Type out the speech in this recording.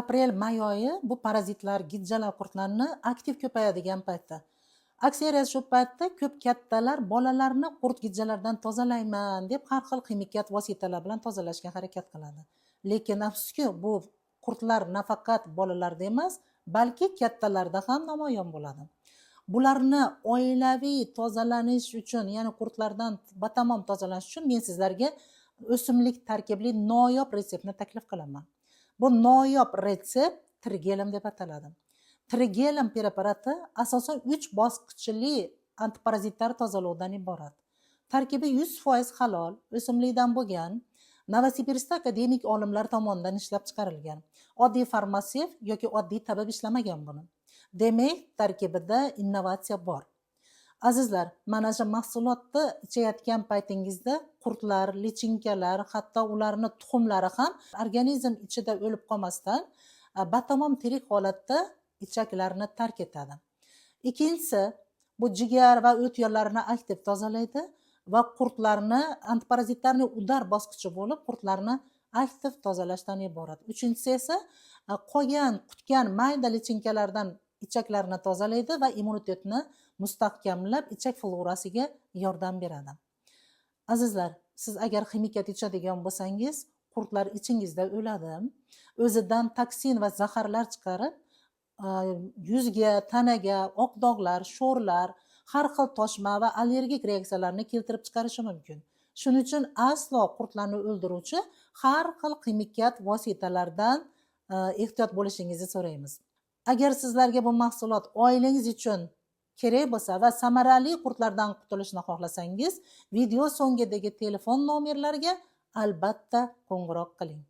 Aprel, may oyi bu parazitlar, gijjalar, qurtlarni aktiv ko'payadigan payti. Aksariyat shu paytda ko'p kattalar bolalarni qurt gijjalardan tozalayman deb har xil ximikat vositalar bilan tozalashga harakat qiladi. Lekin afsuski, bu qurtlar nafaqat bolalarda emas, balki kattalarda ham namoyon bo'ladi. Bularni oilaviy tozalanish uchun, ya'ni qurtlardan batamom tozalanish uchun men sizlarga o'simlik tarkibli noyob retseptni taklif qilaman. Bu noyob retsept Trigelim deb ataladi. Trigelim preparati asosan 3 bosqichli antiparazitlar tozalovdan iborat. Tarkibi 100% halol, o'simlikdan bo'lgan, Novosibirskda akademik olimlar tomonidan ishlab chiqarilgan. Oddiy farmatsevt yoki oddiy tabib ishlamagan buni. Demak, tarkibida innovatsiya bor. Azizlar, mana shu mahsulotni ichayotgan paytingizda qurtlar, lichinkalar, hatto ularni tuxumlari ham organizm ichida o'lib qolmasdan, batamom tirik holatda ichaklarni tark etadi. Ikkinchisi, bu jigar va o't yo'llarini aktiv tozalaydi va qurtlarni, antiparazitlarni удар bosqichi bo'lib, qurtlarni aktiv tozalashdan iborat. Uchinchisi esa qolgan, qutgan mayda lichinkalardan ichaklarni tozalaydi va immunitetni mustahkamlab, ichak florasiga yordam beradi. Azizlar, siz agar ximikat ichadigan bo'lsangiz, qurtlar ichingizda o'ladi. O'zidan toksin va zaharlar chiqarib, yuzga, tanaga oq dog'lar, sho'rlar, har xil toshma va allergik reaksiyalarni keltirib chiqarishi mumkin. Shuning uchun aslo qurtlarni o'ldiruvchi har xil ximikat vositalardan ehtiyot bo'lishingizni so'raymiz. Agar sizlarga bu mahsulot oilangiz uchun kerak bo'lsa va samarali qurtlardan qutulishni xohlasangiz, video so'ngidagi telefon nomerlariga albatta qo'ng'iroq qiling.